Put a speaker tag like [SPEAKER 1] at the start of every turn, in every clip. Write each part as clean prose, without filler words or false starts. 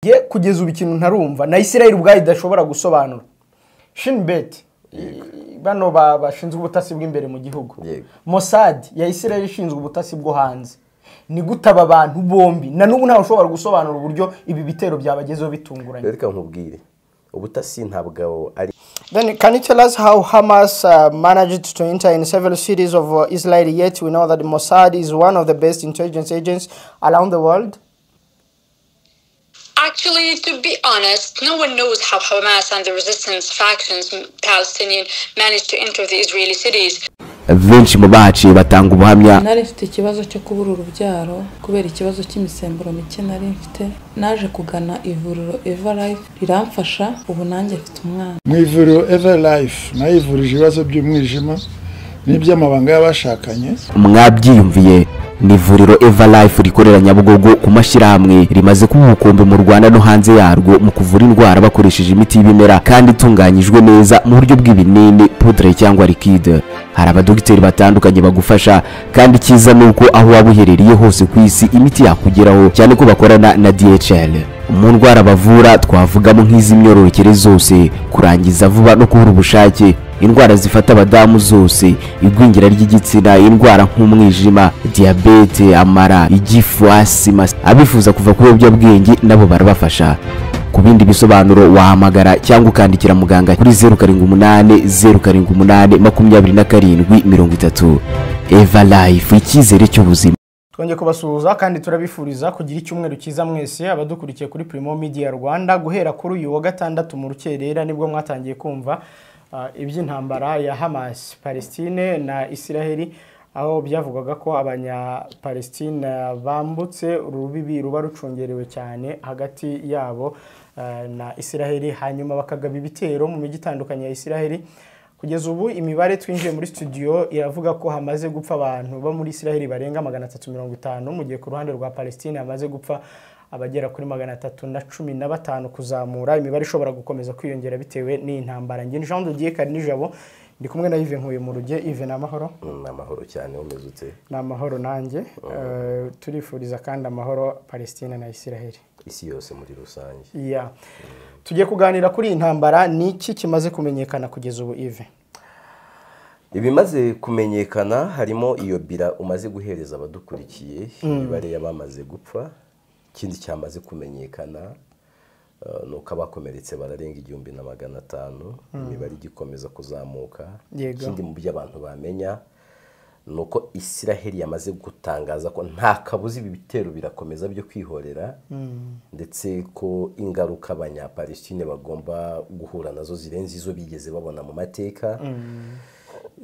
[SPEAKER 1] Ye kugeza ubu ikintu ntarumva na Israel ubwayo idashobora gusobanura. Shin Bet bano bashinzwe ubutasi bw'imbere mu gihugu, Mossad ya Israel ishinzwe ubutasi bwo hanze, ni gute aba bantu bombi na n'ubu ntawe ushobora gusobanura uburyo ibi bitero byabagezeho bitunguranye?
[SPEAKER 2] Reka nkubwire, ubutasi ntabwo ari.
[SPEAKER 1] Then can you tell us how Hamas managed to enter in several cities of Israel, yet we know that Mossad is one of the best intelligence agents around the world?
[SPEAKER 3] Actually, to be honest, no one knows how Hamas and the resistance factions, Palestinian, managed to enter the Israeli cities.
[SPEAKER 4] Benshi mu bahaciye batanga ubuhamya.
[SPEAKER 5] Nari mfite ikibazo cyo kubura urubyaro kubera ikibazo cy'imisemburo mike nari mfite. Naje kugana ivuriro Eva Life, riramfasha, ubu nanjye mfite umwana.
[SPEAKER 6] Mu ivuriro Eva Life nayivurije ibibazo by'umwijima n'iby'amabanga y'abashakanye.
[SPEAKER 4] Mwabyiyumviye, ni ivuriro Eva Life rikorera Nyabugogo ku mashyirahamwe, rimaze kuba ubukombe mu Rwanda no hanze yarwo mu kuvura indwara bakoresheje imiti y'ibimera kandi itunganyijwe neza mu buryo bw'ibinini, poudre cyangwa liquide. Hari abadogiteri batandukanye bagufasha, kandi icyiza ni uko aho waba uherereye hose ku isi imiti yakugeraho, cyane ko bakorana na DHL. Mu ndwara bavura twavugamo nk'iz'imyororokere zose, kurangiza vuba no kubura ubushake, indwara zifata abadamu zose, igwingira ry'igitsina, indwara nk'umwijima, diyabete, amara, igifu, asima. Abifuza kuva ku biyobyabwenge nabo barabafasha. Ku bindi bisobanuro wahamagara cyangwa ukandikira muganga kuri 0780782730. Eva Life, icyizere cy'ubuzima.
[SPEAKER 1] Twongeye kubasuhuza kandi turabifuriza kugira icyumweru cyiza mwese abadukurikiye kuri Primo Media Rwanda. Guhera kuri uyu wa gatandatu mu rukerera nibwo mwatangiye kumva iby'intambara ya Hamas Palestine na Israel, aho byavugwaga ko abanya-Palestine bambutse urubibi ruba rucungerewe cyane hagati yabo na Israel, hanyuma bakagaba ibitero mu mijyi itandukanye ya Israel. Kugeza ubu imibare twinjiye muri studio iravuga ko hamaze gupfa abantu bo muri Israel barenga 350, mu gihe ku ruhande rwa Palestine hamaze gupfa abagera kuri 315 kuzamura. Imibare ishobora gukomeza kwiyongera bitewe n'intambara. Njye Jean de Dieu Karinijabo, ndi kumwe na Yves Nkuye mu ruge. Yves, ni amahoro?
[SPEAKER 2] Ni amahoro cyane, umeze ute?
[SPEAKER 1] Ni amahoro nanjye. Turifuriza kandi amahoro Palestine na Israel,
[SPEAKER 2] isi yose muri rusange.
[SPEAKER 1] Yeah. Tugiye kuganira kuri iyi ntambara. Ni iki kimaze kumenyekana kugeza ubu, Yves?
[SPEAKER 2] Ibimaze kumenyekana harimo iyo bira umaze guhereza abadukurikiye, imibare y'abamaze gupfa. Ikindi cyamaze kumenyekana ni uko abakomeretse bararenga 1500, imibare igikomeza kuzamuka. Ikindi mu byo abantu bamenya ni uko Israel yamaze gutangaza ko nta kabuza ibi bitero birakomeza byo kwihorera, ndetse ko ingaruka abanyapalestine bagomba guhura nazo zirenze izo bigeze babona mu mateka.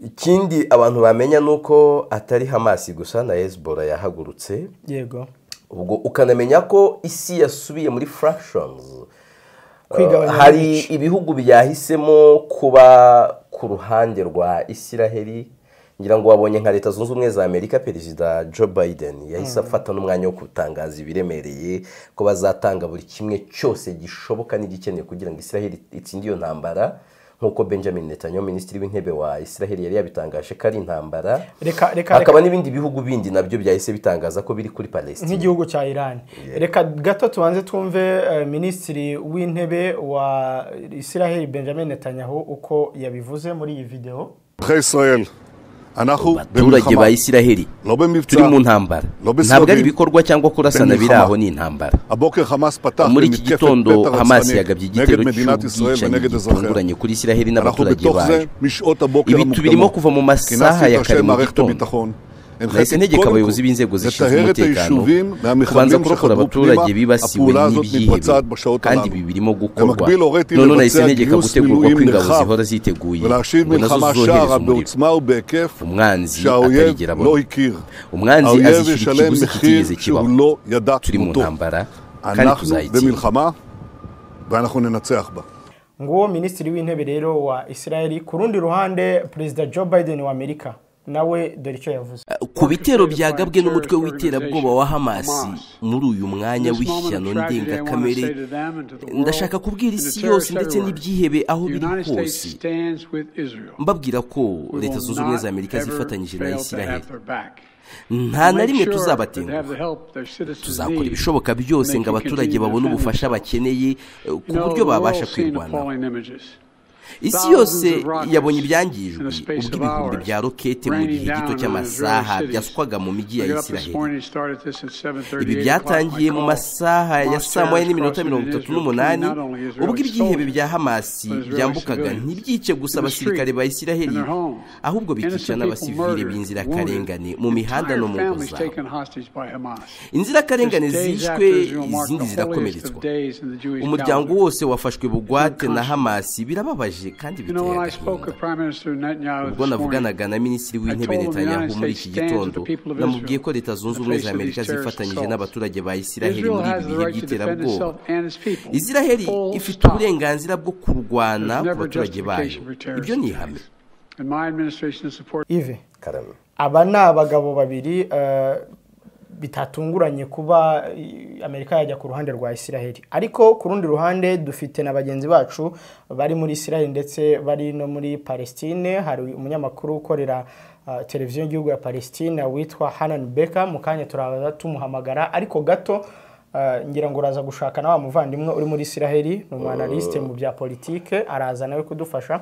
[SPEAKER 2] Ikindi abantu bamenya ni uko atari Hamas gusa, na Hezbollah yahagurutse. Ubwo ukanamenya ko isi yasubiye muri fractions. Hari ibihugu byahisemo kuba ku ruhande rwa Israel. Ngira ngo wabonye nka Leta Zunze Ubumwe za Amerika, Perezida Joe Biden yahise afata n'umwanya wo gutangaza ibiremereye ko bazatanga buri kimwe cyose gishoboka n'igikeneye kugira ngo Israel itsinde iyo ntambara, nk'uko Benjamin Netanyahu, minisitiri w'intebe wa Israel, yari yabitangaje ko ari intambara. Hakaba n'ibindi bihugu bindi nabyo byahise bitangaza ko biri kuri Palestine,
[SPEAKER 1] nk'igihugu cya Iran. Reka gato tubanze twumve minisitiri w'intebe wa Israel Benjamin Netanyahu uko yabivuze muri iyi video.
[SPEAKER 2] Abaturage ba Isiraheli, turi mu ntambara, ntabwo ari ibikorwa cyangwa kurasana biri aho, ni intambara. Muri iki gitondo Hamas yagabye igitero cy'ubwicanyi gitunguranye kuri Isiraheli n'abaturage bayo. Ibi tubirimo kuva mu masaha ya kare mu gitondo. Nahise ntegeka abayobozi b'inzego zishinzwe umutekano kubanza kurokora abaturage bibasiwe n'ibyihebe, kandi ibi birimo gukorwa. None nahise ntegeka gutegurwa kw'ingabo zihora ziteguye ngo nazo zohereze umuriro umwanzi atarigera abona. Umwanzi azishyura ikiguzi kitigeze kibaho. Turi mu ntambara kandi tuzayitsinda.
[SPEAKER 1] Nguwo minisitiri w'intebe rero wa Israel. Ku rundi ruhande, Perezida Joe Biden wa Amerika nawe dore icyo yavuze.
[SPEAKER 2] Ku bitero byagabwe n'umutwe w'iterabwoba wa Hamas muri uyu mwanya w'ishyano ndengakamere, ndashaka kubwira isi yose ndetse n'ibyihebe aho biri hose, mbabwira ko Leta Zunze Ubumwe za Amerika zifatanyije na Israel. Nta na rimwe tuzabatenguha. Tuzakora ibishoboka byose ngo abaturage babone ubufasha bakeneye ku buryo babasha kwirwanaho. Isi yose yabonye ibyangijwe ubwo ibihumbi bya rokete mu gihe gito cy'amasaha byasukwaga mu mijyi ya Isiraheli. Ibi byatangiye mu masaha ya 7:38 ubwo ibyihebe bya Hamasi byambukaga ntibyice gusa abasirikare ba Isiraheli, ahubwo bikica n'abasivile b'inzirakarengane mu mihanda no mu ngo zabo. Inzirakarengane zishwe, izindi zirakomeretswa. Umuryango wose wafashwe bugwate na Hamasi. Birababaje kandi biteye agahinda. Ubwo navuganaga na Minisitiri w'Intebe Netanyahu muri iki gitondo, namubwiye ko Leta Zunze Ubumwe za Amerika zifatanyije n'abaturage ba Isiraheli muri ibi bihe by'iterabwoba. Isiraheli ifite uburenganzira bwo kurwana ku baturage bayo. Ibyo ni ihame.
[SPEAKER 1] Ive, aba ni abagabo babiri bitatunguranye kuba Amerika yajya ku ruhande rwa Isiraheli, ariko ku rundi ruhande dufite na bagenzi bacu bari muri Isiraheli ndetse bari no muri Palestine. Hari umunyamakuru ukorera televiziyo y'igihugu ya Palestine witwa Hanan Beka, mu kanya turaza tumuhamagara, ariko gato ngira ngo uraza gushaka na wa muvandimwe uri muri Isiraheli, ni umwanaliste mu bya politike, araza nawe kudufasha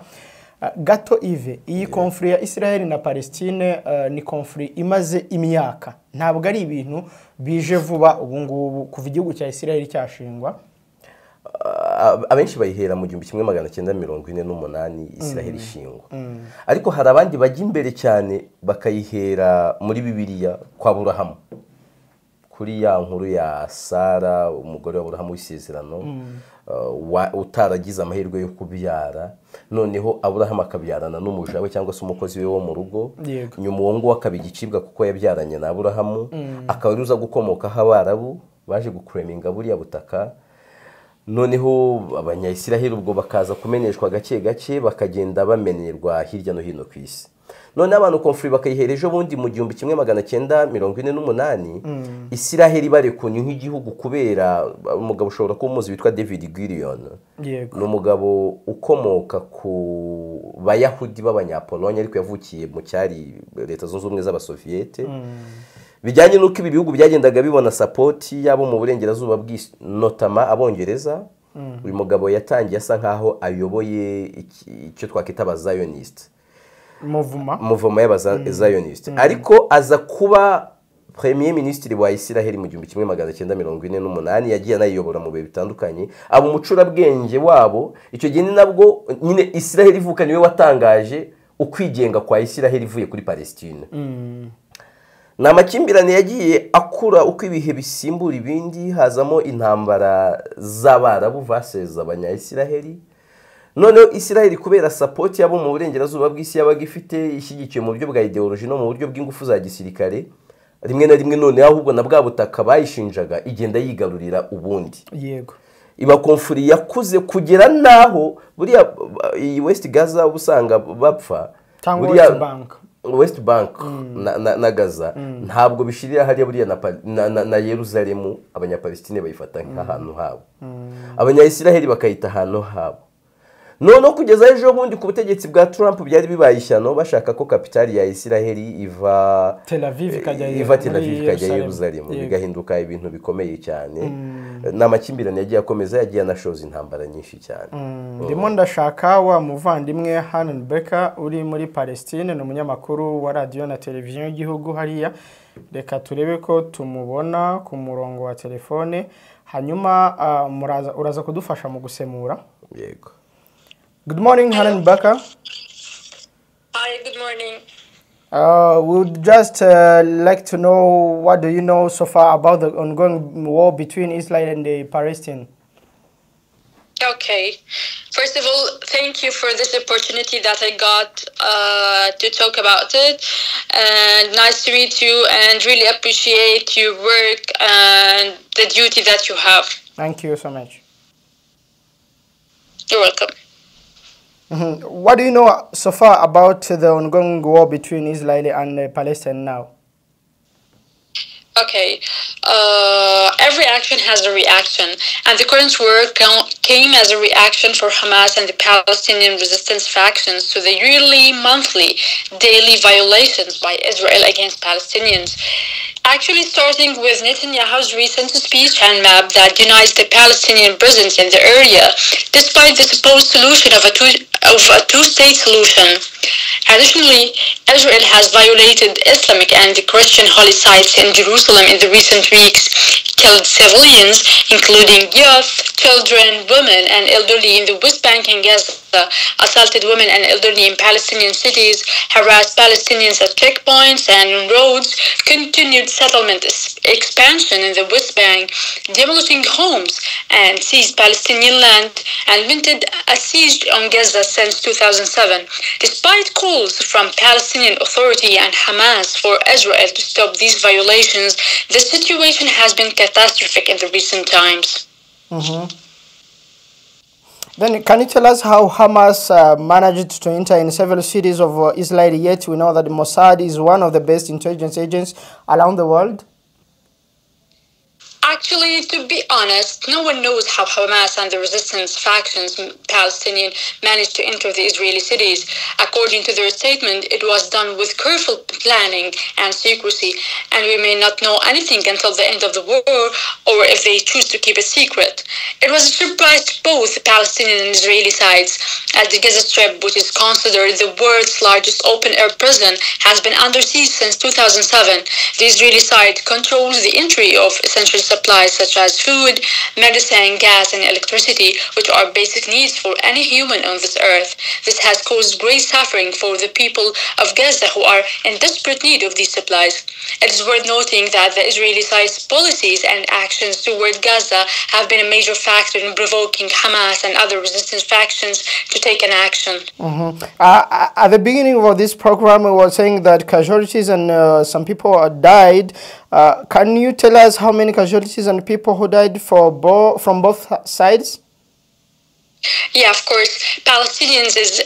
[SPEAKER 1] gato. Ive, iyi konfuri ya Israel na Palestine ni konfuri imaze imyaka, ntabwo ari ibintu bije vuba ubu ngubu kuva igihugu cya Israel cyashingwa.
[SPEAKER 2] Abenshi bayihera mu 1948 Israel ishingwa, ariko hari abandi bajya imbere cyane bakayihera muri Bibiliya kwa Aburahamu, kuri ya nkuru ya Sara umugore wa Aburahamu w'isezerano utaragize amahirwe yo kubyara, noneho Aburahamu akabyarana n'umuja we cyangwa se umukozi we wo mu rugo, nyuma uwo nguwo akaba igicibwa kuko yabyaranye na Aburahamu, akaba ari uza gukomokaho Abarabu baje gukureminga buriya butaka. Noneho Abanyayisiraheli ubwo bakaza kumeneshwa gake gake, bakagenda bamenerwa hirya no hino ku isi. None abantu konfuri bakayihera ejo bundi mu 1948 Isiraheli barekunye nk'igihugu kubera umugabo ushobora kuba umuzi witwa David Gurion. Ni umugabo ukomoka ku Bayahudi b'Abanyapolonye, ariko yavukiye mu cyari Leta Zunze Ubumwe z'Abasoviyete. Bijyanye n'uko ibi bihugu byagendaga bibona support yabo mu burengerazuba bw'isi, notama Abongereza. Uyu mugabo yatangiye asa nkaho ayoboye icyo twakwita abazionist, muvuma y'abazionist, ariko aza kuba Premier Ministre wa Isiraheli mu 1948. Yagiye anayiyobora mu bihe bitandukanye, aba umucurabwenge wabo. Icyo gihe ni nabwo nyine Isiraheli ivuka, niwe watangaje ukwigenga kwa Isiraheli ivuye kuri Palestine. Ni amakimbirane yagiye akura uko ibihe bisimbura ibindi, hazamo intambara z'Abarabu vaseza Abanyayisiraheli. Noneho Isiraheli kubera support yabo mu burengerazuba bw'isi yabaga ifite, ishyigikiye mu buryo bwa ideology no mu buryo bw'ingufu za gisirikare, rimwe na rimwe noneho ahubwo na bwa butaka bayishinjaga igenda yigarurira ubundi.
[SPEAKER 1] Yego,
[SPEAKER 2] iba konfuri yakuze kugera naho buriya iyi West Gaza usanga bapfa,
[SPEAKER 1] buriya
[SPEAKER 2] West Bank na Gaza ntabwo bishirira hariya buriya na Yerusalemu. Abanyapalestine bayifata nk'ahantu habo, Abanyayisiraheli bakayita ahantu habo. Noneho kugeza ejo bundi ku butegetsi bwa Trump byari bibaye ishyano, bashaka ko kapitali ya Isiraheli iva
[SPEAKER 1] Tel Aviv ikajya
[SPEAKER 2] Yerusalemu, bigahinduka ibintu bikomeye cyane. Ni amakimbirane yagiye akomeza, yagiye anashoza intambara nyinshi cyane.
[SPEAKER 1] Ndimo ndashaka wa muvandimwe Hanan Beka uri muri Palestine, ni umunyamakuru wa radiyo na televiziyo y'igihugu hariya. Reka turebe ko tumubona ku murongo wa telefone, hanyuma uraza kudufasha mu gusemura.
[SPEAKER 2] Yego.
[SPEAKER 1] Good morning, Hanan Baka.
[SPEAKER 3] Hi, good morning.
[SPEAKER 1] We would just like to know, what do you know so far about the ongoing war between Israel and the Palestine?
[SPEAKER 3] Okay. First of all, thank you for this opportunity that I got to talk about it. And nice to meet you, and really appreciate your work and the duty that you have.
[SPEAKER 1] Thank you so much.
[SPEAKER 3] You're welcome.
[SPEAKER 1] What do you know so far about the ongoing war between Israel and Palestine now?
[SPEAKER 3] Okay, every action has a reaction, and the current war came as a reaction for Hamas and the Palestinian resistance factions to the yearly, monthly, daily violations by Israel against Palestinians. Actually, starting with Netanyahu's recent speech and map that denies the Palestinian presence in the area, despite the supposed solution of a two-state solution. Additionally, Israel has violated Islamic and Christian holy sites in Jerusalem in the recent weeks, killed civilians, including youth, children, women, and elderly in the West Bank and Gaza, assaulted women and elderly in Palestinian cities, harassed Palestinians at checkpoints and on roads, continued settlement expansion in the West Bank, demolishing homes and seized Palestinian land, and mounted a siege on Gaza since 2007. Despite calls from Palestinian Authority and Hamas for Israel to stop these violations, the situation has been catastrophic in the recent times.
[SPEAKER 1] Mm-hmm. Then can you tell us how Hamas managed to enter in several cities of Israel, yet we know that Mossad is one of the best intelligence agents around the world?
[SPEAKER 3] Actually, to be honest, no one knows how Hamas and the resistance factions, Palestinian, managed to enter the Israeli cities. According to their statement, it was done with careful planning and secrecy, and we may not know anything until the end of the war, or if they choose to keep it secret. It was a surprise to both the Palestinian and Israeli sides, as the Gaza Strip, which is considered the world's largest open-air prison, has been under siege since 2007. The Israeli side controls the entry of essential supplies such as food, medicine, gas, and electricity, which are basic needs for any human on this earth. This has caused great suffering for the people of Gaza, who are in desperate need of these supplies. It is worth noting that the Israeli side's policies and actions toward Gaza have been a major factor in provoking Hamas and other resistance factions to take an action.
[SPEAKER 1] Mm-hmm. At the beginning of this program, we were saying that casualties and some people died. Can you tell us how many casualties and people who died for from both sides?
[SPEAKER 3] Yeah, of course. Palestinians is,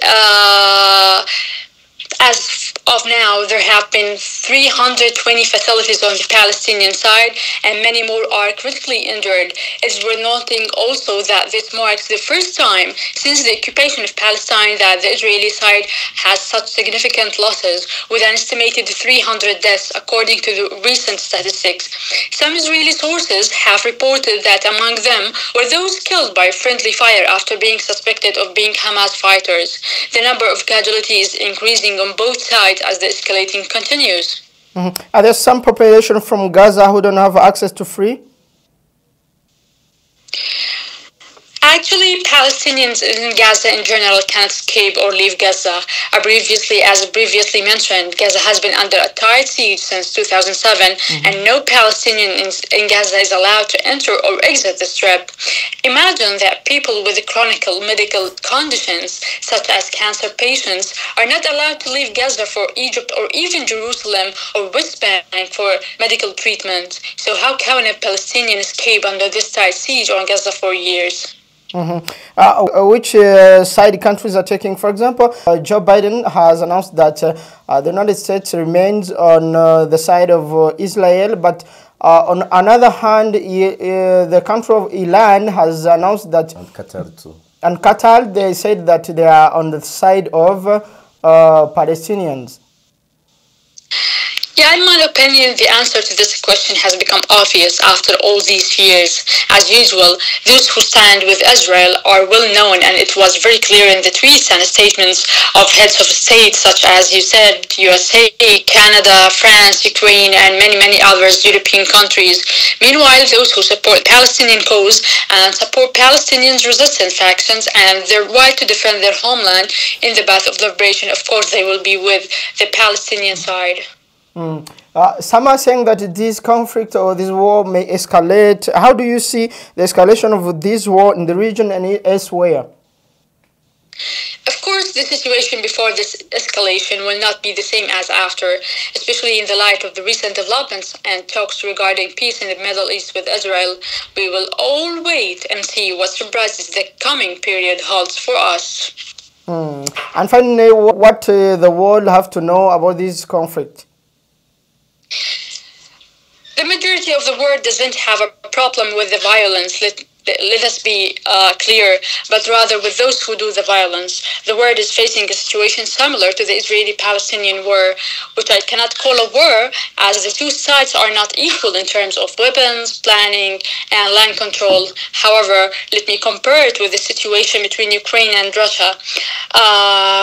[SPEAKER 3] as of now, there have been 320 fatalities on the Palestinian side, and many more are critically injured. It's worth noting also that this marks the first time since the occupation of Palestine that the Israeli side has such significant losses, with an estimated 300 deaths according to the recent statistics. Some Israeli sources have reported that among them were those killed by friendly fire after being suspected of being Hamas fighters. The number of casualties is increasing on both sides as the escalating continues.
[SPEAKER 1] Mm-hmm. Are there some population from Gaza who don't have access to free?
[SPEAKER 3] Actually, Palestinians in Gaza in general can't escape or leave Gaza. As previously mentioned, Gaza has been under a tight siege since 2007, mm-hmm. and no Palestinian in Gaza is allowed to enter or exit the Strip. Imagine that people with chronic medical conditions, such as cancer patients, are not allowed to leave Gaza for Egypt or even Jerusalem or West Bank for medical treatment. So how can a Palestinian escape under this tight siege on Gaza for years?
[SPEAKER 1] Mm-hmm. Which side countries are taking? For example, Joe Biden has announced that the United States remains on the side of Israel, but on another hand, the country of Iran has announced that...
[SPEAKER 2] And Qatar too.
[SPEAKER 1] And Qatar, they said that they are on the side of Palestinians.
[SPEAKER 3] Yeah, in my opinion, the answer to this question has become obvious after all these years. As usual, those who stand with Israel are well known, and it was very clear in the tweets and statements of heads of state such as you said, USA, Canada, France, Ukraine, and many, many others European countries. Meanwhile, those who support Palestinian cause and support Palestinians' resistance factions and their right to defend their homeland in the path of liberation, of course, they will be with the Palestinian side.
[SPEAKER 1] Mm. Some are saying that this conflict or this war may escalate. How do you see the escalation of this war in the region and elsewhere?
[SPEAKER 3] Of course, the situation before this escalation will not be the same as after, especially in the light of the recent developments and talks regarding peace in the Middle East with Israel. We will all wait and see what surprises the coming period holds for us.
[SPEAKER 1] Mm. And finally, what the world have to know about this conflict?
[SPEAKER 3] The majority of the world doesn't have a problem with the violence. Let us be clear, but rather with those who do the violence. The world is facing a situation similar to the Israeli-Palestinian war, which I cannot call a war, as the two sides are not equal in terms of weapons, planning, and land control. However, let me compare it with the situation between Ukraine and Russia.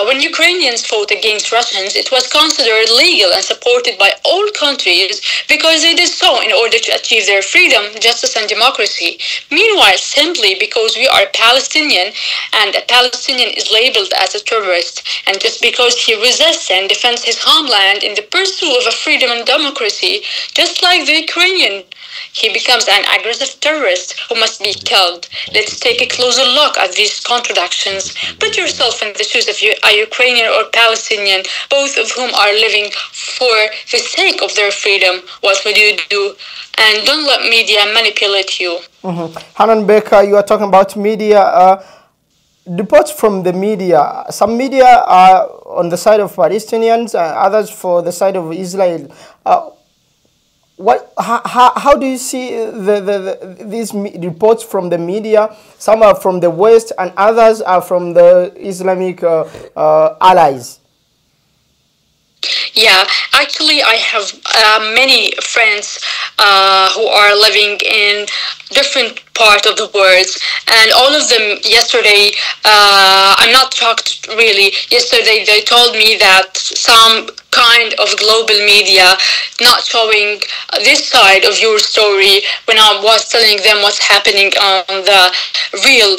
[SPEAKER 3] When Ukrainians fought against Russians, it was considered legal and supported by all countries because they did so in order to achieve their freedom, justice, and democracy. Meanwhile, simply because we are Palestinian, and a Palestinian is labeled as a terrorist, and just because he resists and defends his homeland in the pursuit of a freedom and democracy, just like the Ukrainian, he becomes an aggressive terrorist who must be killed. Let's take a closer look at these contradictions. Put yourself in the shoes of a Ukrainian or Palestinian, both of whom are living for the sake of their freedom. What would you do? And don't let media manipulate you.
[SPEAKER 1] Mm-hmm. Hanan Baker, you are talking about media. Reports from the media. Some media are on the side of Palestinians, others for the side of Israel. How do you see these reports from the media? Some are from the West and others are from the Islamic allies.
[SPEAKER 3] Yeah, actually, I have many friends who are living in different part of the world, and all of them yesterday, I'm not shocked really, yesterday they told me that some kind of global media not showing this side of your story when I was telling them what's happening on the real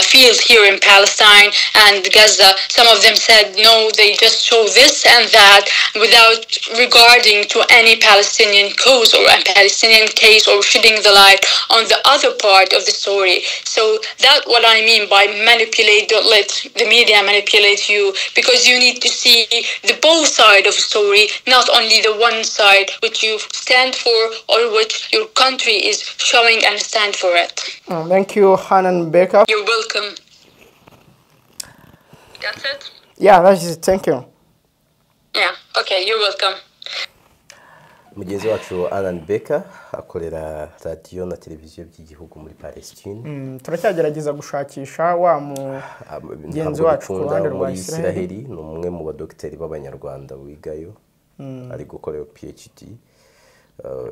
[SPEAKER 3] field here in Palestine and Gaza. Some of them said no, they just show this and that without regarding to any Palestinian cause or a Palestinian case or shedding the light on the other part of the story. So that's what I mean by manipulate. Don't let the media manipulate you, because you need to see the both side of the story, not only the one side which you stand for or which your country is showing and stand for it.
[SPEAKER 1] Thank you, Hanan Baker.
[SPEAKER 3] You're welcome. That's it?
[SPEAKER 1] Yeah, that's it. Thank you.
[SPEAKER 3] Yeah, okay, you're welcome.
[SPEAKER 2] Mugenzi wacu Hanan Baker akorera radio na televiziyo by'igihugu muri Palestine.
[SPEAKER 1] Turacyagerageza gushakisha wa mugenzi wacu ku ruhande rwa Israel.
[SPEAKER 2] Ni umwe mu badokiteri b'abanyarwanda wigayo, ari gukora PhD.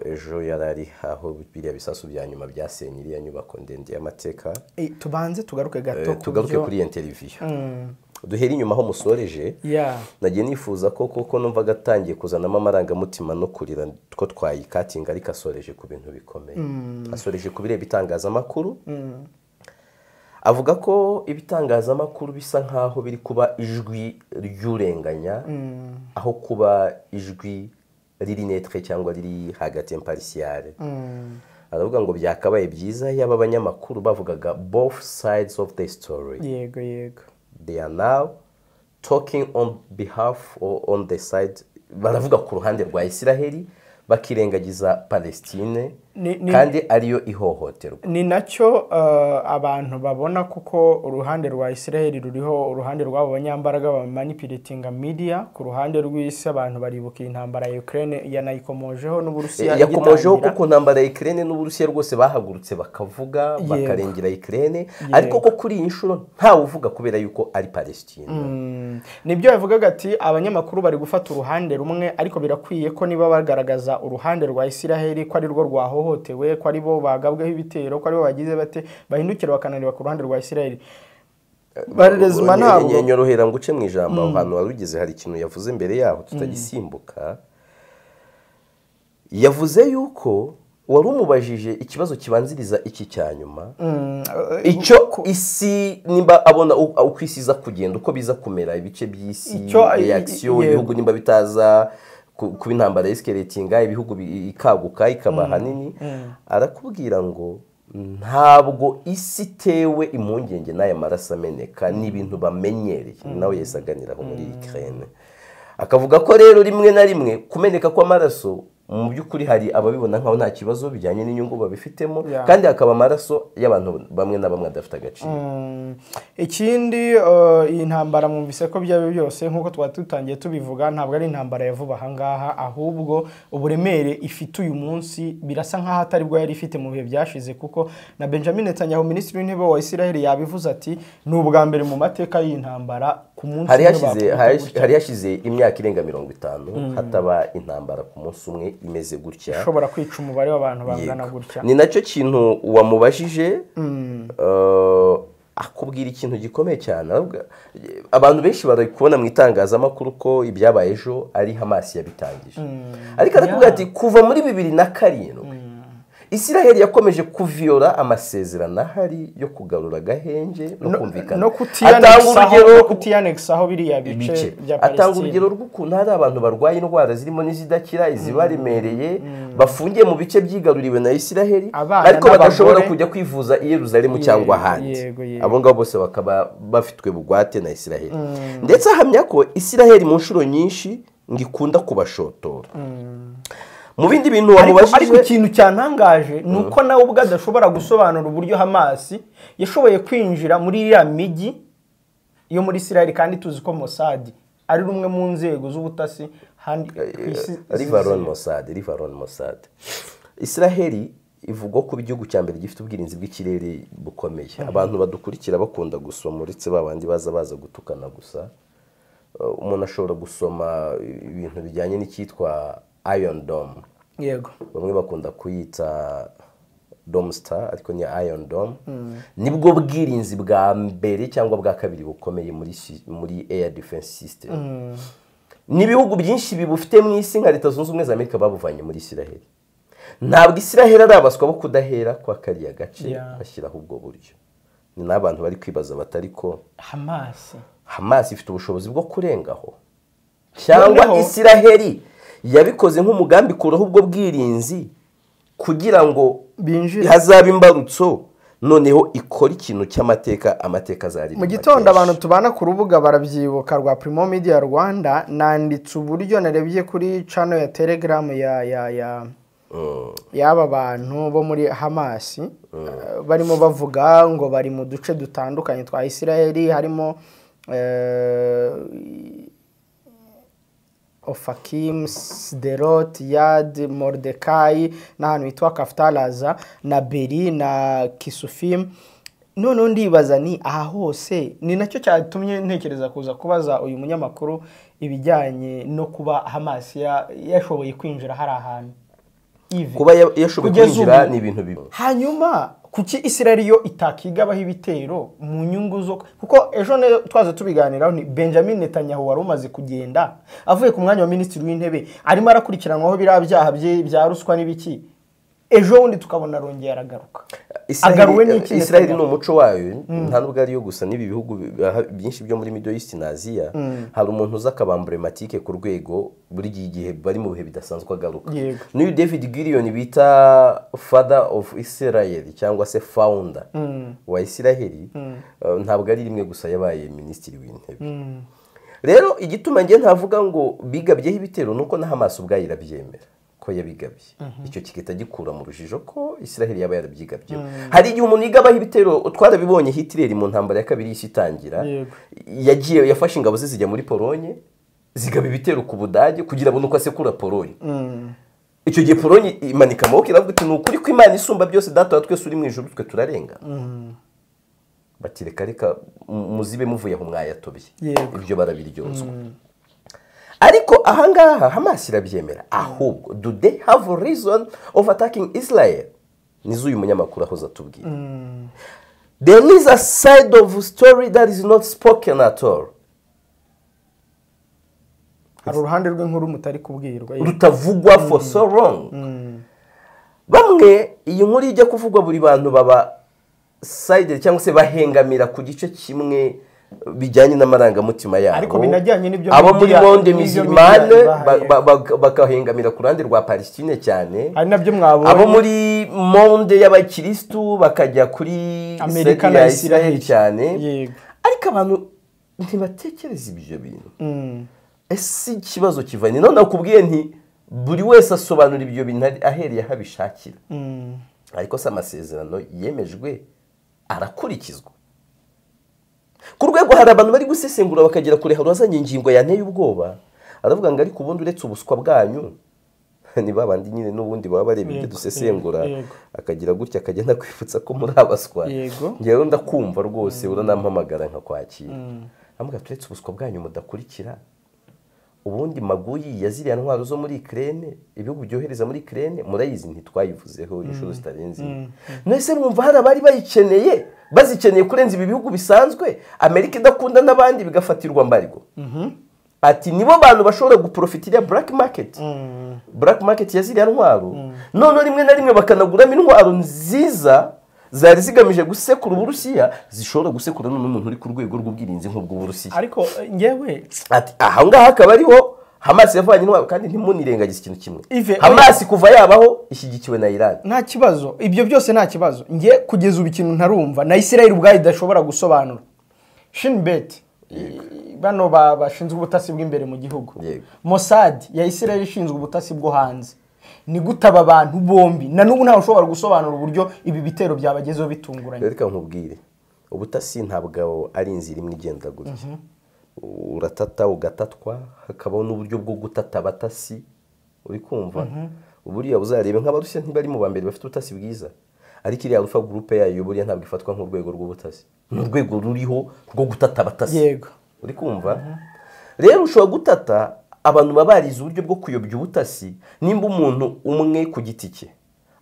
[SPEAKER 2] Ejo yarari aho biriya bisasu bya nyuma byasenye iriya nyubako ndende y'amateka.
[SPEAKER 1] Tubanze tugaruke gato
[SPEAKER 2] tugaruke kuri interview. Duhera inyuma aho musoreje. Nagiye nifuza ko koko numva gatangiye kuzanamo amarangamutima no kurira ko twayikatinga, ariko asoreje ku bintu bikomeye. Asoreje ku bireba itangazamakuru. Avuga ko ibitangazamakuru bisa nkaho biri kuba ijwi ry'urenganya, aho kuba ijwi riri netre cyangwa riri hagati impartiale. Aravuga ngo byakabaye byiza yaba abanyamakuru bavugaga both sides of the story.
[SPEAKER 1] Yego yego.
[SPEAKER 2] They are now talking on behalf or on the side, baravuga ku ruhande rwa Israel bakirengagiza Palestine, kandi ariyo ihohoterwa.
[SPEAKER 1] Ni nacyo abantu babona, kuko uruhande rwa Israel ruriho uruhande rw'abo banyambaraga ba manipulating media. Ku ruhande rw'isi abantu baribuka intambara ya Ukraine yanayikomojeho n'Uburusiya
[SPEAKER 2] yakomojeho, kuko intambara ya Ukraine n'Uburusiya rwose bahagurutse bakavuga bakarengera Ukraine, ariko ko kuri iyi nshuro ntawe uvuga kubera yuko ari Palestine.
[SPEAKER 1] Nibyo yavugaga ati abanyamakuru bari gufata uruhande rumwe, ariko birakwiye ko niba bagaragaza uruhande rwa Israel ko ari rwo rwahohotewe, ko ari bo bagabweho ibitero, ko ari bo bagize bate, bahindukira bakananirwa ku ruhande rwa Israel. Barezima ntabwo
[SPEAKER 2] nyorohera ngo uce mu ijambo aho hantu warugeze, hari ikintu yavuze mbere yaho tutagisimbuka. Yavuze yuko wari umubajije ikibazo kibanziriza iki cya nyuma, icyo isi nimba abona uko isi iza kugenda, uko biza kumera, ibice by'isi, reaction ibihugu nimba bitaza kuba intambara escalatinga, ibihugu ikaguka ikaba hanini. Arakubwira ngo ntabwo isi itewe impungenge n'aya maraso ameneka, n'ibintu bamenyereye. Nawe yesaganiraho muri Ukraine, akavuga ko rero rimwe na rimwe kumeneka kw'amaraso Mu by'ukuri hari ababibona nkaho nta kibazo bijyanye n'inyungu babifitemo, kandi hakaba amaraso y'abantu bamwe na bamwe adafite agaciro.
[SPEAKER 1] Ikindi, iyi ntambara mwumvise ko byaba byose nk'uko twari dutangiye tubivuga, ntabwo ari intambara ya vuba aha ngaha, ahubwo uburemere ifite uyu munsi birasa nk'aho atari bwo yari ifite mu bihe byashize, kuko na Benjamin Netanyahu, minisitiri w'intebe wa Israel, yabivuze ati ni ubwa mbere mu mateka y'iyi ntambara ku munsi
[SPEAKER 2] umwe. Hari hashize imyaka irenga 50 hataba intambara ku munsi umwe imeze gutya,
[SPEAKER 1] ishobora kwica umubare w'abantu bangana gutya.
[SPEAKER 2] Ni nacyo kintu wamubajije, akubwira ikintu gikomeye cyane. Abantu benshi bari kubona mu itangazamakuru ko ibyabaye ejo ari Hamas yabitangije, ariko arakubwira ati kuva muri 2007 Israel yakomeje kuviola amasezerano ahari yo kugarura agahenge no kumvikana,
[SPEAKER 1] no kutiyanexaho biriya bice bya Palestine.
[SPEAKER 2] Atanga urugero rw'ukuntu hari abantu barwaye indwara zirimo n'izidakira, izibaremereye, bafungiye mu bice byigaruriwe na Israel, ariko badashobora kujya kwivuza i Yerusalemu cyangwa ahandi. Abo ngabo bose bakaba bafitwe bugwate na Israel. Ndetse ahamya ko Israel mu nshuro nyinshi ngikunda kubashotora. Mu bindi bintu wamubajije,
[SPEAKER 1] ariko ikintu cyantangaje ni uko nawe ubwo adashobora gusobanura uburyo Hamas yashoboye kwinjira muri iriya mijyi yo muri Israel, kandi tuzi ko Mossad ari rumwe mu nzego z'ubutasi handi ku isi.
[SPEAKER 2] Rivaron Mossad. Israel ivugwa ko igihugu cya mbere gifite ubwirinzi bw'ikirere bukomeye. Abantu badukurikira bakunda gusoma, uretse babandi baza gutukana gusa. Umuntu ashobora gusoma ibintu bijyanye n'icyitwa Iron Dome.
[SPEAKER 1] Yego.
[SPEAKER 2] Bamwe bakunda kuyita Dome Star, ariko ni Iron Dome. Nibwo bwirinzi bwa mbere cyangwa bwa kabiri bukomeye muri air defense system. N'ibihugu byinshi bibufite mu isi nka Leta Zunze Ubumwe za Amerika babuvanye muri Israel. Ntabwo Israel arabaswa bo kudahera kwa kariya gace bashyiraho ubwo buryo. Ni n'abantu bari kwibaza batari ko Hamas ifite ubushobozi bwo kurengaho, cyangwa Israel yabikoze nk'umugambi kuraho ubwo bwirinzi kugira ngo hazaba imbarutso, noneho ikora ikintu cy'amateka, amateka azari.
[SPEAKER 1] Mu gitondo abantu tubana ku rubuga barabyibuka rwa Primo Media Rwanda, nanditse uburyo narebye kuri channel ya Telegram ya y'aba bantu bo muri Hamas, barimo bavuga ngo bari mu duce dutandukanye twa Israel, harimo Ofakim, Sderot, Yad, Mordecai, n'ahantu hitwa Kaftalaza na Beri na Kisufim. None ndibaza ni aha hose, ni nacyo cyatumye ntekereza kuza kubaza uyu munyamakuru ibijyanye no kuba Hamas yashoboye kwinjira hari ahantu.
[SPEAKER 2] Kuba yashoboye kwinjira ni ibintu bibi.
[SPEAKER 1] Hanyuma kuki Israel yo itakigabaho ibitero mu nyungu zo, kuko ejo twaza tubiganiraho ni Benjamin Netanyahu wari umaze kugenda avuye ku mwanya wa minisitiri w'intebe, arimo arakurikiranwaho biriya byaha bye bya ruswa n'ibiki, ejo wundi tukabona arongera aragaruka. Agaruwe n'iki?
[SPEAKER 2] Israel ni umuco wayo, nta nubwo ariyo gusa, n'ibi bihugu byinshi byo muri Middle East na Aziya, hari umuntu uza akaba emblematike ku rwego buri gihe bari mu bihe bidasanzwe agaruka. N'uyu David Gurion bita father of Israel cyangwa se founder wa Israel, ntabwo ari rimwe gusa yabaye minisitiri w'intebe. Rero igituma nge ntavuga ngo bigabyeho ibitero nuko na Hamas ubwayo irabyemera ko yabigabye. Icyo kigahita gikura mu rujijo ko Israel yaba yarabyigabye. Hari igihe umuntu yigabaho ibitero, twarabibonye Hitler mu ntambara ya kabiri y'isi itangira, yagiye yafashe ingabo ze zijya muri Polonye, zigaba ibitero ku Budage kugira abone uko asekura Polonye. Icyo gihe Polonye imanika amaboko iravuga iti ni ukuri ko Imana isumba byose, data wa twese uri mu ijuru, twe turarenga. Bati reka reka muzibe muvuye aho mwayatobye. Ibyo barabiryozwa. Ariko ahangaha Hamas irabyemera. Ahubwo do they have a reason of attacking Israel? Nizo uyu munyamakuru ahoza atubwira. There is a side of story that is not spoken at all.
[SPEAKER 1] Hari uruhande rw'inkuru mutari kubwirwa,
[SPEAKER 2] rutavugwa for so long. Bamwe iyi nkuru ijya kuvugwa buri bantu baba side cyangwa se bahengamira ku gice kimwe bijyanye n'amarangamutima yabo,
[SPEAKER 1] ariko binajyanye n'ibyo
[SPEAKER 2] abo muri monde musulmane bakahengamira ku ruhande rwa Palestine cyane,
[SPEAKER 1] ari nabyo mwabonye,
[SPEAKER 2] abo muri monde y'abakristu bakajya kuri
[SPEAKER 1] Amerika na Israel
[SPEAKER 2] cyane. Ariko abantu ntibatekereza ibyo bintu. Ese ikibazo kivanye none nakubwiye nti Buri wese asobanura ibyo bintu ahereye aho abishakira. Ariko se amasezerano yemejwe arakurikizwa? Ku rwego hari abantu bari gusesengura bakagera kure, hari uwazanye ingingo yanteye ubwoba aravuga ngo ariko ubundi uretse ubuswa bwanyu ni babandi nyine n'ubundi baba bareba ibyo dusesengura, akagira gutya akagenda kwifutsa ko muri abaswa. Ngewe ndakumva rwose uranampamagara nkakwakira. Amuga turetse ubuswa bwanyu mudakurikira, ubundi maguyi ya ziriya ntwaro zo muri Ukraine, ibihugu byohereza muri Ukraine murayizi, ntitwayivuzeho inshuro zitarenze. Nese mwumva hari abari bayikeneye, bazikeneye kurenza ibi bihugu bisanzwe Amerika idakunda n'abandi bigafatirwa mbargo. Ati nibo bantu bashobora guprofitira black market. Black market ya ziriya ntwaro. None rimwe na rimwe bakanaguramo intwaro nziza zari zigamije gusekura Uburusiya, zishobora gusekura n'umuntu uri ku rwego rw'ubwirinzi nk'ubw'Uburusiya.
[SPEAKER 1] Ariko ngewe
[SPEAKER 2] ati aha ngaha akaba ariho Hamas yavanye intwaro, kandi ntimunirengagize ikintu kimwe. Hamas kuva yabaho ishyigikiwe na Iran.
[SPEAKER 1] Nta kibazo, ibyo byose nta kibazo. Nge kugeza ubu ikintu ntarumva na Israel ubwayo idashobora gusobanura. Shin Bet bano bashinzwe ubutasi bw'imbere mu gihugu, Mossad ya Israel ishinzwe ubutasi bwo hanze, ni gutaba abantu bombi na n'ubu ntawe ushobora gusobanura uburyo ibi bitero byabagezeho bitunguranye.
[SPEAKER 2] Reka nkubwire, ubutasi ntabwo ari inzira imwe igenda gutya. Uratata ugatatwa, hakabaho n'uburyo bwo gutata abatasi, uri kumva? Buriya uzarebe nk'Abarusiya ntibari mu bambere bafite ubutasi bwiza, ariko iriya Alpha Group yayo buriya ntabwo ifatwa nk'urwego rw'ubutasi, ni urwego ruriho rwo gutata abatasi.
[SPEAKER 1] Yego,
[SPEAKER 2] uri kumva? Rero ushobora gutata abantu babariza uburyo bwo kuyobya ubutasi. Nimba umuntu umwe ku giti cye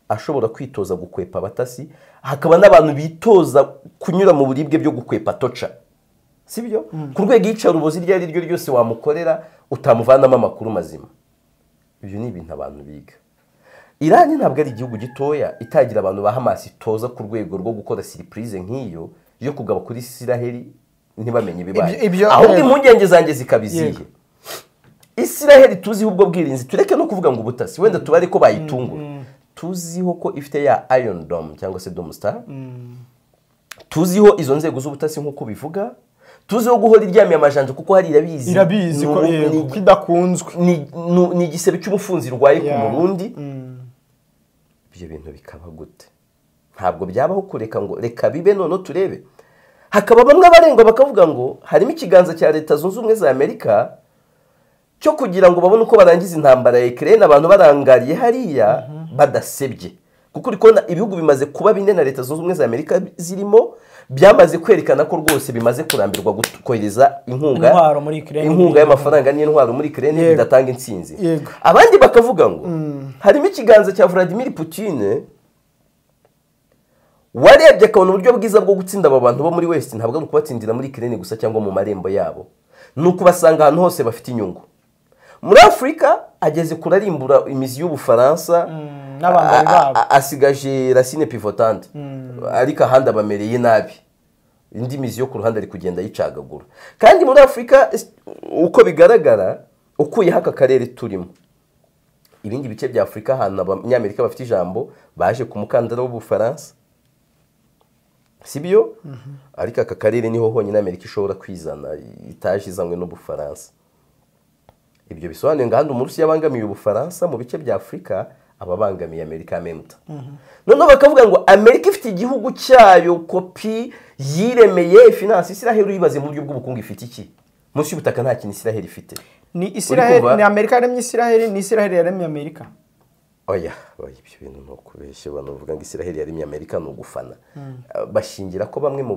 [SPEAKER 2] ashobora kwitoza gukwepa abatasi, hakaba n'abantu bitoza kunyura mu buribwe byo gukwepa toca, sibyo? Ku rwego iyicarubozi iryo ari ryo ryose wamukorera utamuvanamo amakuru mazima. Ibyo ni ibintu abantu biga. Iran ntabwo ari igihugu gitoya itagira abantu ba Hamas itoza ku rwego rwo gukora surprise nk'iyo yo kugaba kuri Israel ntibamenye ibibaye. Ahubwo impungenge zanjye zikabiziye. Israel tuziho ubwo bwirinzi, tureke no kuvuga ngo ubutasi wenda tubare ko bayitungura, tuziho ko ifite ya Iron Dome cyangwa se Dome Star, tuziho izo nzego z'ubutasi nkuko bivuga, tuziho guhora iryamiye amajanja kuko hari irabizi
[SPEAKER 1] ko idakunzwe,
[SPEAKER 2] ni igisebe cy'umufunzi rwaye ku Murundi. Ibyo bintu bikaba gute? Ntabwo byabaho kureka ngo reka bibe none turebe. Hakaba bamwe barengwa bakavuga ngo harimo ikiganza cya Leta Zunze Ubumwe za Amerika cyo kugira ngo babone uko barangiza intambara ya Ukraine abantu barangariye hariya badasebye. Kuko uri kubona ibihugu bimaze kuba bine na Leta Zunze Ubumwe za Amerika zirimo byamaze kwerekana ko rwose bimaze kurambirwa kohereza inkunga inkunga y'amafaranga n'intwaro muri Ukraine bidatanga intsinzi. Abandi bakavuga ngo harimo ikiganza cya Vladimir Putin warebye akabona uburyo bwiza bwo gutsinda aba bantu bo muri West, ntabwo ari ukubatsindira muri Ukraine gusa cyangwa mu marembo yabo, ni ukubasanga ahantu hose bafite inyungu. Muri Afrika ageze kurarimbura imizi y'Ubufaransa
[SPEAKER 1] n'abambari babo,
[SPEAKER 2] asigaje racine pivotante, ariko ahandi abamereye nabi, indi mizi yo ku ruhande ari kugenda yicagagura. Kandi muri Afrika uko bigaragara ukuye haka karere turimo, ibindi bice bya Afrika ahantu abanyamerika bafite ijambo baje ku mukandara w'Ubufaransa, sibyo? Ariko aka karere niho honyine Amerika ishobora kwizana itaje izanywe n'Ubufaransa. Ibyo bisobanuye ngo ahandi Umurusiya abangamiye Ubufaransa mu bice bya Afrika ababangamiye Amerika memta. Noneho bakavuga ngo Amerika ifite igihugu cyayo kopi yiremeye finance. Israel yibaze mu buryo bw'ubukungu ifite iki? Munsi y'ubutaka nta kintu Israel ifite.
[SPEAKER 1] Ni Israel, ni Amerika yaremye Israel, ni Israel yaremye Amerika.
[SPEAKER 2] Oya, ibyo bintu no kubeshya abantu bavuga ngo Israel yaremye Amerika ni ugufana. Bashingira ko bamwe mu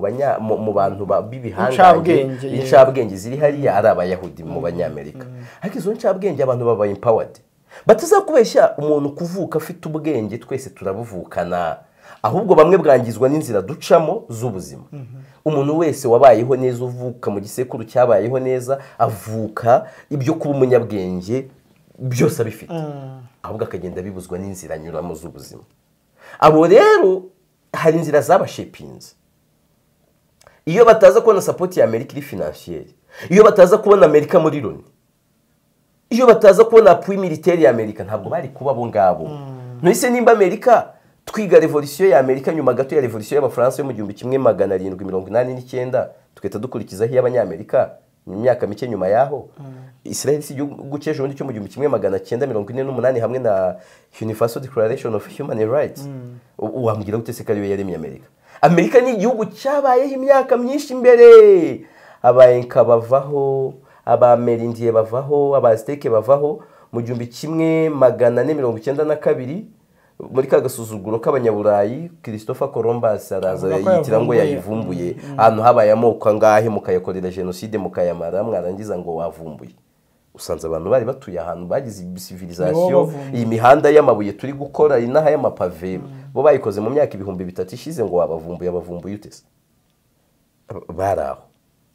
[SPEAKER 2] bantu b'ibihangange incabwenge ziri hariya ari abayahudi mu banyamerika. Ariko izo ncabwenge abantu baba empowered. Batazakubeshya umuntu kuvuka afite ubwenge twese turabuvukana, ahubwo bamwe bwangizwa n'inzira ducamo z'ubuzima. Umuntu wese wabayeho neza uvuka mu gisekuru cyabayeho neza avuka ibyo kuba umunyabwenge byose abifite, ahubwo akagenda bibuzwa n'inzira anyuramo z'ubuzima. Abo rero hari inzira zabashepinze. Iyo bataza kubona support ya Amerika iri financière, iyo bataza kubona Amerika muri Loni, iyo bataza kubona appui militaire ya Amerika, ntabwo bari kuba abo ngabo. None nimba Amerika twiga revolution ya Amerika nyuma gato ya revolution y'Abafaransa yo mu 1789 tukahita dukurikizaho iy'Abanyamerika Imyaka mike nyuma yaho Israel si igihugu cy'ejo bundi cyo mu 1948 hamwe na Universal Declaration of Human Rights. Wambwira gute se ko ariyo yaremye Amerika? Amerika ni igihugu cyabayeho imyaka myinshi imbere, Abainka bavaho, Abaamerindiye bavaho, Abaziteke bavaho mu 1492 muri ka gasuzuguro k'abanyaburayi Christopher Columbus araza yitira ngo yayivumbuye. Ahantu habaye amoko angahe mukayakorera jenoside mukayamara, mwarangiza ngo wavumbuye. Usanze abantu bari batuye ahantu bagize civilisation, iyi mihanda y'amabuye turi gukora inaha y'amapave bo bayikoze mu myaka 3000 ishize ngo wabavumbuye. Abavumbuye utese baraho.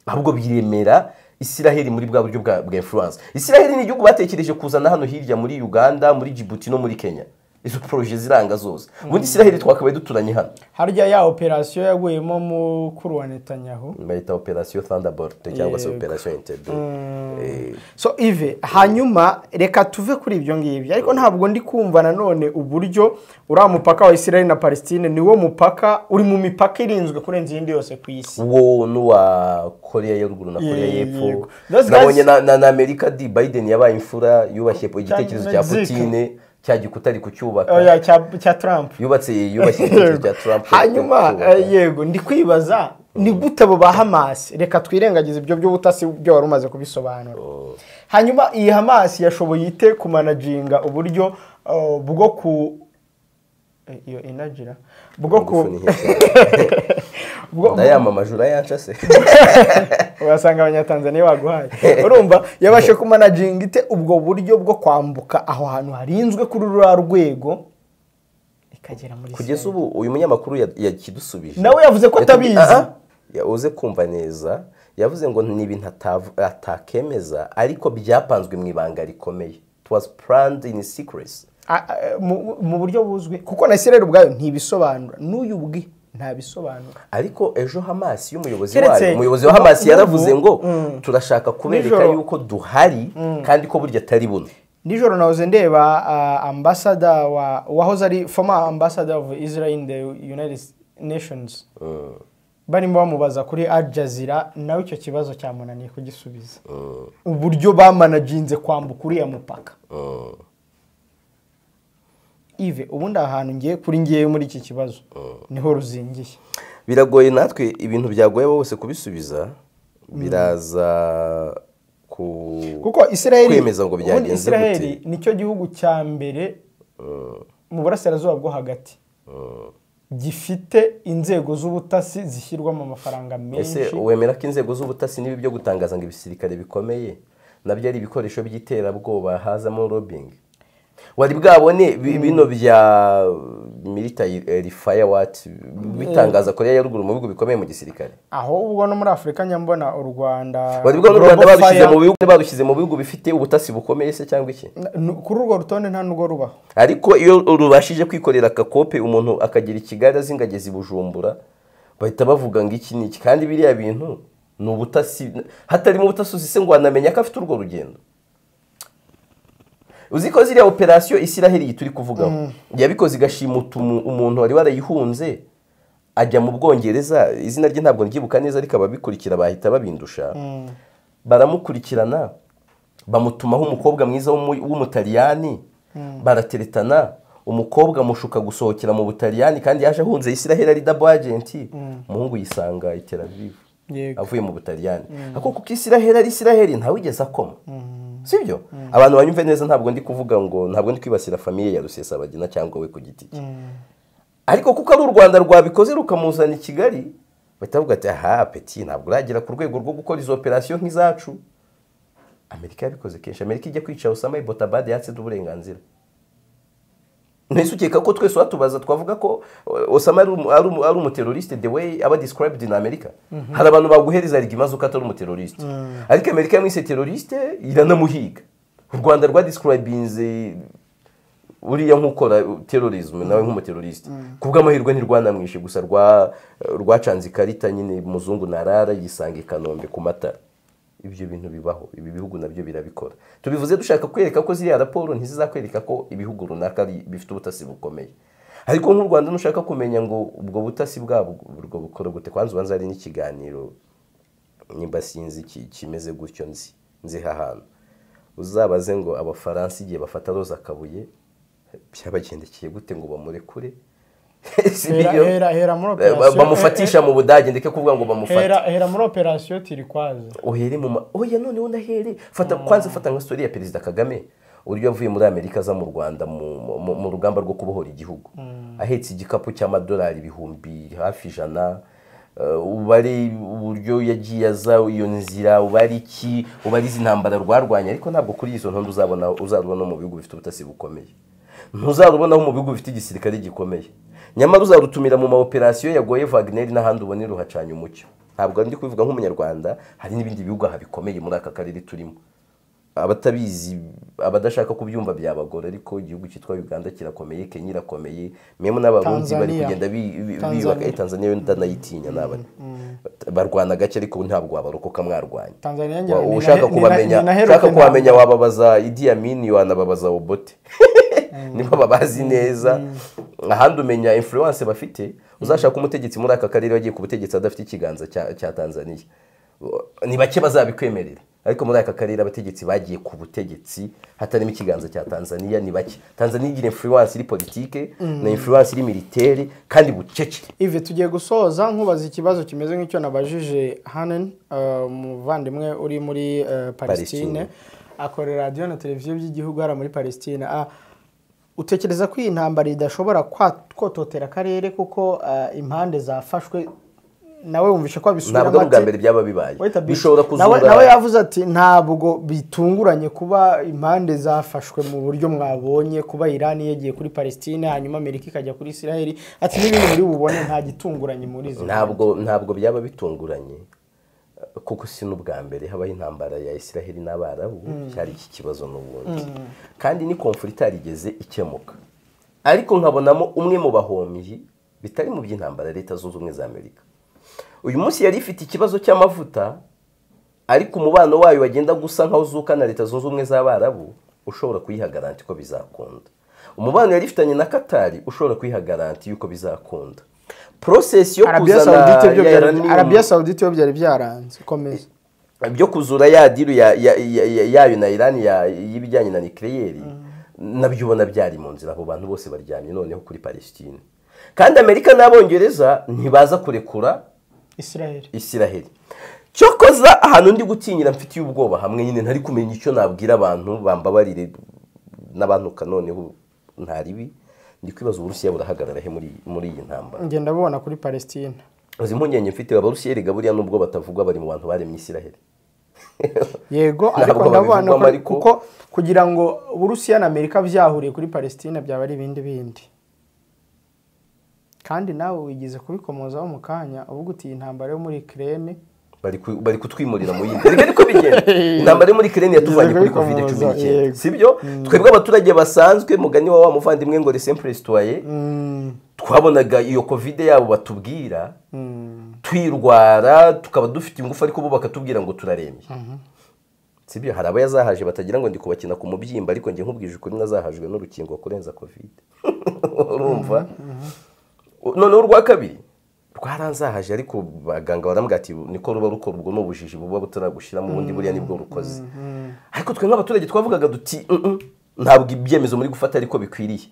[SPEAKER 2] Ahubwo biremera Israel muri bwa buryo bwa influence. Israel ni igihugu batekereje kuzana hano hirya muri Uganda, muri Djibouti no muri Kenya. Izo projet ziranga zose. Ubundi Israel twakabaye duturanye hano.
[SPEAKER 1] Harya ya operation yaguyemo mukuru wa Netanyahu
[SPEAKER 2] bayita operation Thunderbolt cyangwa se operation Entebbe.
[SPEAKER 1] So Yves, hanyuma reka tuve kuri ibyo ngibyo, ariko ntabwo ndi kumva nanone uburyo uriya mupaka wa Israel na Palestine niwo mupaka uri mu mipaka irinzwe kurenza iyindi yose ku isi.
[SPEAKER 2] Wo n'uwa Korea ya ruguru na Korea y'epfo. Nabonye na Amerika di Biden yabaye imfura yubashye igitekerezo cya Putin cya gikuta ari kucyubaka.
[SPEAKER 1] Oya cya Trump.
[SPEAKER 2] Yubatse igitekerezo cya Trump.
[SPEAKER 1] Hanyuma yego ndi kwibaza ni gute abo ba Hamas, reka twirengagize ibyo by'ubutasi byo wari umaze kubisobanura. Hanyuma iyi Hamas yashoboye ite kumanaginga uburyo bwo ku iyo inagira bwo ku
[SPEAKER 2] ndayamamaje urayanca se
[SPEAKER 1] urasanga abanyatanzania baguhaye. Urumva yabashe kumanaginga ite ubwo buryo bwo kwambuka aho hantu harinzwe kuri rura rwego ikagera muri
[SPEAKER 2] kugeza ubu uyu munyamakuru yakidusubije
[SPEAKER 1] nawe yavuze ko atabizi.
[SPEAKER 2] Uze kumva neza yavuze ngo ni ibintu atakemeza ariko byapanzwe mu ibanga rikomeye. It was planned in secrecy.
[SPEAKER 1] Mu buryo buzwi kuko na Israel ubwayo ntibisobanura n'uyu bwi ntabisobanura.
[SPEAKER 2] Ariko ejo Hamas y'umuyobozi wayo, umuyobozi wa Hamas yaravuze ngo turashaka kubereka yuko duhari kandi ko burya atari buno.
[SPEAKER 1] Nijoro nahoze ndeba ambassador wa wahoze ari former ambassador of Israel in the United Nations. Barimo bamubaza kuri Al Jazeera nawe icyo kibazo cyamunaniye kugisubiza. Uburyo bamanaginze kwambuka uriya mupaka. Yves, ubundi ahantu ngiye kuri ngiye muri iki kibazo niho ruzingiye.
[SPEAKER 2] Biragoye natwe ibintu byagoye bose kubisubiza biraza ku
[SPEAKER 1] kuko Israel
[SPEAKER 2] kwemeza ngo byagenze gute.
[SPEAKER 1] Israel nicyo gihugu cya mbere mu burasirazuba bwo hagati gifite inzego z'ubutasi zishyirwamo amafaranga menshi.
[SPEAKER 2] Ese wemera ko inzego z'ubutasi nibi byo gutangaza ngo ibisirikare bikomeye nabyo ari ibikoresho by'iterabwoba hazamo lobbying? Wari bwabone bino bya military fire what bitangaza Korea ya ruguru mu bihugu bikomeye mu gisirikare?
[SPEAKER 1] Aho ubwo no muri Afrika nyambona u Rwanda
[SPEAKER 2] wari bwabone u Rwanda barushyize mu bihugu bifite ubutasi bukomeye se cyangwa iki?
[SPEAKER 1] Kuri urwo rutonde nta nubwo rubaho.
[SPEAKER 2] Ariko iyo rubashije kwikorera akakope umuntu akagira Kigali azingageze Bujumbura bahita bavuga ngo iki niki, kandi biriya bintu ni ubutasi hatarimo ubutasi se ngo anamenya ko afite urwo rugendo. Uzi ko ziriya operation Israel turi kuvugaho yabikoze igashimuta umuntu wari warayihunze ajya mu Bwongereza, izina rye ntabwo ndyibuka neza ariko ababikurikira bahita babindusha. Baramukurikirana bamutumaho umukobwa mwiza w'umutaliyani, barateretana, umukobwa mushuka gusohokera mu Butaliyani kandi yaje ahunze Israel ari double agent. Umuhungu yisanga i Tel Aviv avuye mu Butaliyani. Ako kuko Israel ari Israel ntawigeze akoma. Sibyo? Abantu banyumve neza ntabwo ndi kuvuga ngo ntabwo ndi kwibasira famille ya Rusesabagina cyangwa we ku giti cye. Ariko kuko ari u Rwanda rwabikoze rukamuzana i Kigali batavuga ati aha petit ntabwo uragera ku rwego rwo gukora izo operation nk'izacu. Amerika yabikoze kenshi. Amerika ijya kwica Osama Ibn yatse uburenganzira. Ntese ukeka ko twese watubaza twavuga ko Osama ari umuterroriste the way aba described in America. Hari abantu baguhereza argument zuko atari umuterroriste. Ariko Amerika yamwise terroriste iranamuhiga. U Rwanda rwa describinze uriya nk'ukora terrorism nawe nk'umuterroriste. Kubw'amahirwe ntirwanamwishe gusa rwacanze ikarita nyine muzungu narara yisanga i Kanombe ku matara. Ibyo bintu bibaho, ibi bihugu nabyo birabikora. Tubivuze dushaka kwereka ko ziriya raporo ntizizakwereka ko ibihugu runaka bifite ubutasi bukomeye. Ariko nk'u Rwanda nushaka kumenya ngo ubwo butasi bwabo ubwo bukora gute, kwanza ubanza ari n'ikiganiro Nimba sinzi kimeze gutyo nzi ahantu uzabaze ngo abafaransa igihe bafata Roza Kabuye byabagendekeye gute ngo bamurekure?
[SPEAKER 1] Hera muri operation
[SPEAKER 2] bamufatisha mu Budage, ndeke kuvuga ngo bamufata.
[SPEAKER 1] Hera muri operation Turquoise.
[SPEAKER 2] Ohere mu oya noneho ndahere fata kwanza, fata nka story ya Perezida Kagame uburyo yavuye muri Amerika aza mu Rwanda mu rugamba rwo kubohora igihugu, ahetse igikapu cy'amadolari 100,000 ubari uburyo yagiye aza iyo nzira, ubari iki, ubari izi ntambara rwarwanya. Ariko ntabwo kuri izo ntondo uzabona uzarubona mu bihugu bifite ubutasi bukomeye, ntuzarubona mu bihugu bifite igisirikare gikomeye, nyamara uzarutumira mu ma operation yagoye Wagner n'ahandi ubone ruhacanye umucyo. Ntabwo ndi kubivuga nk'umunyarwanda, hari n'ibindi bihugu aha bikomeye muri aka karere turimo. Abatabizi, abadashaka kubyumva byabagora, ariko igihugu cyitwa Uganda kirakomeye, Kenya irakomeye, memo n'abarundi bari kugenda biyubaka. Tanzania yo ndanayitinya, n'abari barwana gake ariko ntabwo wabarokoka mwarwanya. Ushaka kubamenya wababaza Idi Amin, wanababaza Obote niba babazi neza. Ahandi umenya influence bafite, uzashaka umutegetsi muri aka karere wagiye ku butegetsi adafite ikiganza cya Tanzania, ni bake bazabikwemerera. Ariko muri aka karere abategetsi bagiye ku butegetsi hatarimo ikiganza cya Tanzania ni bake. Tanzania igira influence iri politique na influence iri militaire kandi bucece.
[SPEAKER 1] Yves, tugiye gusoza nkubaza ikibazo kimeze nk'icyo nabajije Hanen, umuvandimwe uri muri Palestine, akorera radio na televiziyo by'igihugu hara muri Palestine. Utekereza ko iyi ntambara idashobora kototera akarere kuko impande zafashwe? Nawe wumvishe ko abisubiramo
[SPEAKER 2] ntabwo bwa mbere byaba bibaye, bishobora kuzura.
[SPEAKER 1] Nawe yavuze ati ntabwo bitunguranye kuba impande zafashwe mu buryo mwabonye, kuba Iran yagiye kuri Palestine hanyuma Amerika ikajya kuri Israel, ati n'ibintu muri bubone nta gitunguranye muri izo.
[SPEAKER 2] Ntabwo byaba bitunguranye kuko si n'ubwa mbere habaho intambara ya Israel n'Abarabu, cyari iki kibazo n'ubundi, kandi ni conflict itarigeze ikemuka. Ariko nkabonamo umwe mu bahombyi bitari mu by'intambara, Leta Zunze Ubumwe za Amerika. Uyu munsi yari ifite ikibazo cy'amavuta, ariko umubano wayo wagenda gusa nkaho uzuka na Leta Zunze Ubumwe z'Abarabu ushobora kuyiha garanti ko bizakunda. Umubano yari ifitanye na Katari ushobora kuyiha garanti yuko bizakunda. Process yo kuzana
[SPEAKER 1] Arabia Saudite yo byari byaranze komeza
[SPEAKER 2] byo kuzura ya deal yayo na Iran y'ibijyanye na nucleaire, nabyo ubona byari mu nzira. Abo bantu bose baryamye noneho kuri Palestine, kandi Amerika n'Abongereza ntibaza kurekura Israel. Cyokoza ahantu ndi gutinyira mfitiye ubwoba hamwe nyine ntari kumenya icyo nabwira abantu bambabarire n'abantu noneho ntaribi, ndi kwibaza Uburusiya burahagarara he muri iyi ntambara.
[SPEAKER 1] Ngenda ndabona kuri Palestine
[SPEAKER 2] uzi impungenge mfite abarusiya erega buriya nubwo batavugwa bari mu bantu baremye Israel.
[SPEAKER 1] Yego, ariko ndabona kuko kugira ngo Uburusiya na Amerika byahuriye kuri Palestine byaba ari ibindi bindi. Kandi nawe wigize kubikomozaho mu kanya uvuga uti intambara yo muri Ukraine
[SPEAKER 2] bari kutwimurira mu yindi. Reka niko bigenda. Intambara yo muri Ukraine yatuvanye kuri COVID-19, sibyo? Twebwe abaturage basanzwe mugani wa muvandimwe ngo les simples citoyens, twabonaga iyo COVID yabo batubwira twirwara tukaba dufite ingufu, ariko bo bakatubwira ngo turarembye. Sibyo? Hari abayazahaje batagira ngo ndi kubakina ku mubyimba, ariko nge nkubwije ukuri nazahajwe n'urukingo kurenza COVID. Urumva? None urwa kabiri rwaranzahaje, ariko baganga barambwira ati niko ruba rukora, ubwo n'ubujiji buba butaragushira mu bundi buriya nibwo rukoze. Ariko twe nk'abaturage twavugaga duti ntabwo ibyemezo muri gufata ariko bikwiriye,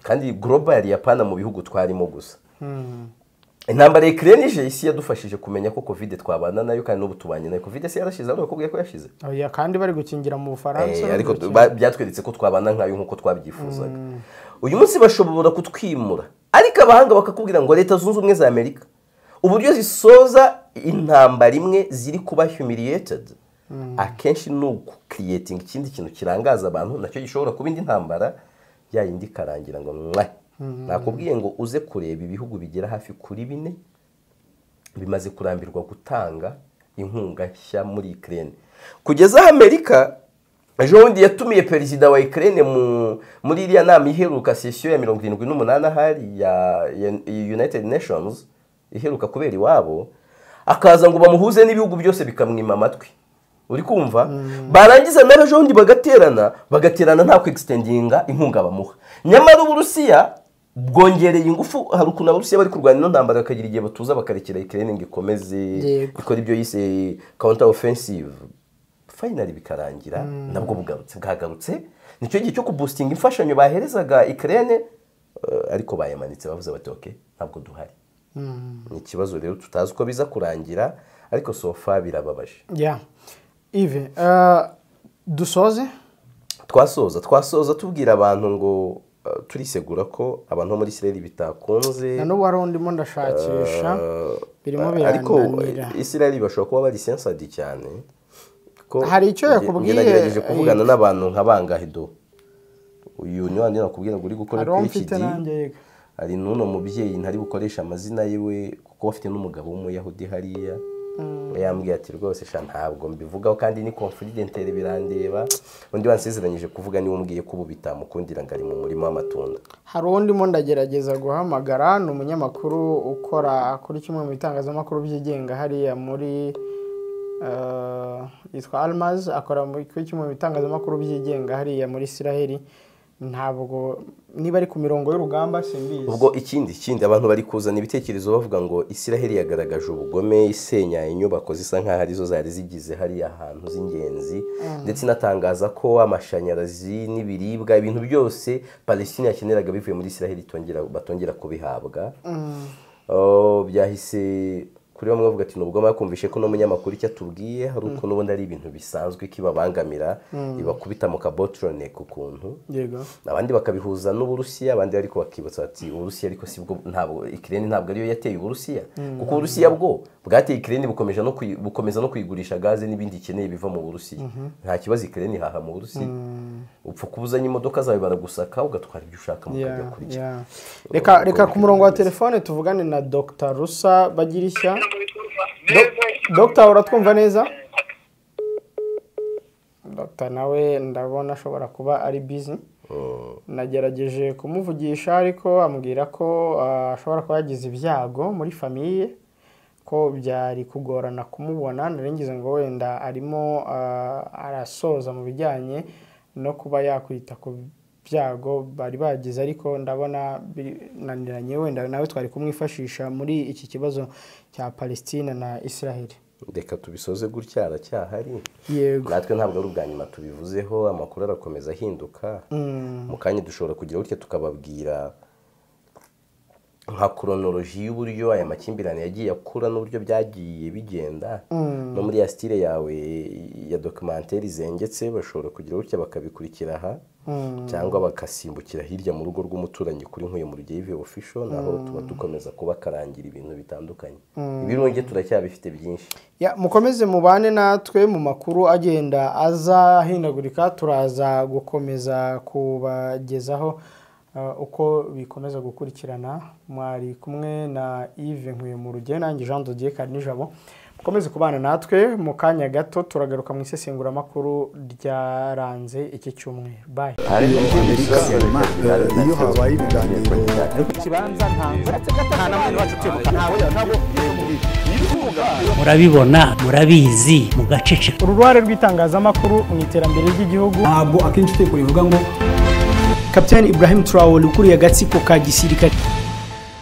[SPEAKER 2] kandi global yapana mu bihugu twarimo gusa. Intambara ya Ukraine ije isi yadufashije kumenya ko COVID twabana nayo, kandi n'ubu tubanye nayo. COVID se yarashize, ariko bakubwiye ko yashize.
[SPEAKER 1] Oya, kandi bari gukingira mu Bufaransa,
[SPEAKER 2] ariko byatweretse ko twabana nkayo nkuko twabyifuzaga. Uyu munsi bashobora kutwimura, ariko abahanga bakakubwira ngo Leta Zunze Ubumwe za Amerika uburyo zisoza intambara imwe ziri kuba humiliated, akenshi ni uku-creating ikindi kintu kirangaza abantu nacyo gishobora kuba indi ntambara ya yindi karangira ngo mwa. Nakubwiye ngo uze kureba ibihugu bigera hafi kuri 4 bimaze kurambirwa gutanga inkunga nshya muri Ukraine. Kugeza Amerika ejo bundi yatumiye perezida wa Ukraine muri iriya nama iheruka session ya 78 ahari ya United Nations iheruka kubera iwabo, akaza ngo bamuhuze n'ibihugu byose bikamwima amatwi. Uri kumva? Barangiza nawe ejo bundi bagaterana nta ku extendinga inkunga bamuha. Nyamara Uburusiya Bwongereye ingufu. Hari ukuntu Abarusiya bari kurwana ino ntambara bakagira igihe batuza bakarekera Ukraine ngo ikomeze ikora ibyo yise counter offensive, finally bikarangira nabwo bugarutse bwagarutse. Nicyo gihe cyo kuboostinga imfashanyo baherezaga Ukraine, ariko bayamanitse bavuze bati okay ntabwo duhari. Ni ikibazo rero tutazi uko biza kurangira, ariko so far birababaje.
[SPEAKER 1] Yeah. Yves, dusoze?
[SPEAKER 2] Twasoza tubwira abantu ngo turisegura ko abantu bo muri Israel bitakunze.
[SPEAKER 1] Na n'ubu hari ndimo ndashakisha birimo birananira.
[SPEAKER 2] Ariko Israel bashobora kuba bari censored cyane. Ko
[SPEAKER 1] hari icyo yakubwiye.
[SPEAKER 2] Nagerageje kuvugana n'abantu nka bangahido. Uyu ni wandi nakubwira ngo uri gukora PhD. Hari n'uno mubyeyi ntari bukoresha amazina yiwe kuko afite n'umugabo w'umuyahudi hariya. Yambwiye ati rwose sha ntabwo mbivugaho kandi ni confidentiel birandeba. Undi wansezeranyije kuvuga niwe umbwiye ko ubu bitamukundira ngo ari mu murima w'amatunda.
[SPEAKER 1] Hari undi mo ndagerageza guhamagara, ni umunyamakuru ukora kuri kimwe mu bitangazamakuru byigenga hariya muri yitwa Almaz, akora kuri kimwe mu bitangazamakuru byigenga hariya muri Israel. Ntabwo niba ari ku mirongo y'urugamba simbizi.
[SPEAKER 2] Ubwo ikindi abantu bari kuzana ibitekerezo bavuga ngo Israel yagaragaje ubugome isenya inyubako zisa nkaho arizo zari zigize hariya ahantu z'ingenzi, ndetse inatangaza ko amashanyarazi n'ibiribwa ibintu byose Palestine yakeneraga bivuye muri Israel batongera kubihabwa. Byahise kuri bamwe bavuga ati nubwo bakumvishe ko no munyamakuru icyo atubwiye hari uko n'ubundi ari ibintu bisanzwe kibabangamira ibakubita mu kabotronek ukuntu.
[SPEAKER 1] Yego.
[SPEAKER 2] Abandi bakabihuza n'Uburusiya, abandi ariko bakibutsa ati Uburusiya ariko sibwo ntabwo Ukraine ntabwo ariyo yateye Uburusiya, kuko Uburusiya bwo bwateye Ukraine bukomeza no kuyigurisha gaze n'ibindi ikeneye biva mu Burusiya. Nta kibazo Ukraine ihaha mu Burusiya. Upfa kubuzanya imodoka zawe baragusaka ugatwara ibyo ushaka mukajya kurya.
[SPEAKER 1] Reka ku murongo wa telefone tuvugane na Dr. Rusa Bagirishya. Dr. uratwumva neza? Dr. nawe ndabona ashobora kuba ari busy. Nagerageje kumuvugisha ariko ambwira ko ashobora kuba yagize ibyago muri famille, ko byari kugorana kumubona. Naringize ngo wenda arimo arasoza mu bijyanye no kuba yakwita ku byago bari bagize, ariko ndabona binaniranye. Wenda nawe twari kumwifashisha muri iki kibazo cya Palestine na Israel.
[SPEAKER 2] Reka tubisoze gutya, aracyahari.
[SPEAKER 1] Yego.
[SPEAKER 2] Natwe ntabwo ari ubwa nyuma tubivuzeho, amakuru arakomeza ahinduka. Mu kanya dushobora kugira gutya tukababwira nka chronologie y'uburyo aya makimbirane yagiye akura n'uburyo byagiye bigenda. No muri ya style yawe ya documentaire zengetse bashobora kugira gutya bakabikurikira aha, cyangwa bakasimbukira hirya mu rugo rw'umuturanyi kuri Nkuye mu Rugeyo Official, naho tuba dukomeza kubakarangira ibintu bitandukanye. Ibirunge turacyabifite byinshi.
[SPEAKER 1] Ya mukomeze mubane natwe mu makuru agenda azahindagurika, turaza gukomeza kubagezaho uko bikomeza gukurikirana. Mwari kumwe na Yves Nkuye mu Rugeyo nanjye Jean de Dieu Karinijabo. Mukomeze kubana natwe mu kanya gato turagaruka mu isesenguramakuru ryaranze iki cyumweru. Bye.
[SPEAKER 6] Iyo habaye ibiganiro
[SPEAKER 7] murabibona, murabizi, mugaceceka.
[SPEAKER 1] Uruhare rw'itangazamakuru mu iterambere ry'igihugu.
[SPEAKER 8] Ntabwo akenshi utekura ivuga ngo
[SPEAKER 1] Captain Ibrahim Traoré ukuriye agatsiko ka gisirikare.